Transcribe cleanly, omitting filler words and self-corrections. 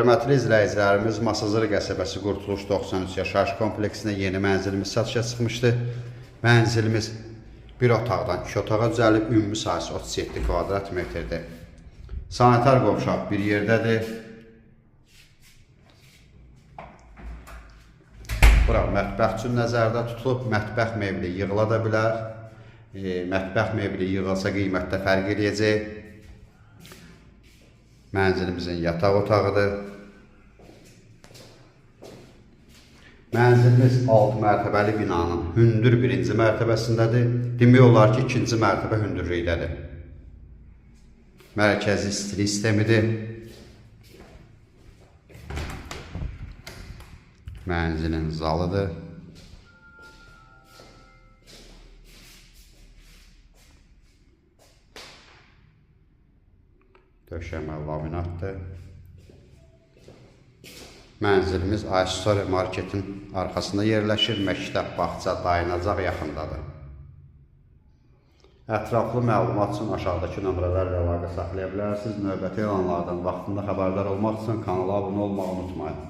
Hörmətli izləyicilərimiz, Masazır qəsəbəsi Qurtuluş 93 yaşayış kompleksinə yeni mənzilimiz satışa çıxmışdı. Mənzilimiz bir otaqdan iki otağa düzəlib, ümumi sahəsi 37 kvadrat metrdir. Sanitar qovşaq bir yerdədir. Bura mətbəx üçün nəzərdə tutulub, mətbəx mebeli yığıla da bilər. Mətbəx mebeli yığılsa qiymətdə fərq eləyəcək. Mənzilimizin yataq otağıdır. Mənzilimiz 6 mərtəbəli binanın hündür birinci mərtəbəsindədir. Demək olar ki, ikinci mərtəbə hündürlükdədir. Mərkəzi istilik sistemidir. Mənzilin zalıdır. Döşəmə laminatdır. Mənzilimiz Aystory marketin arxasında yerləşir. Məktəb, bağça, dayanacaq yaxındadır. Ətraflı məlumat üçün aşağıdakı nömrələrlə əlaqə saxlaya bilərsiniz. Növbəti elanlardan vaxtında xəbərdar olmaq üçün kanala abunə olmağı unutmayın.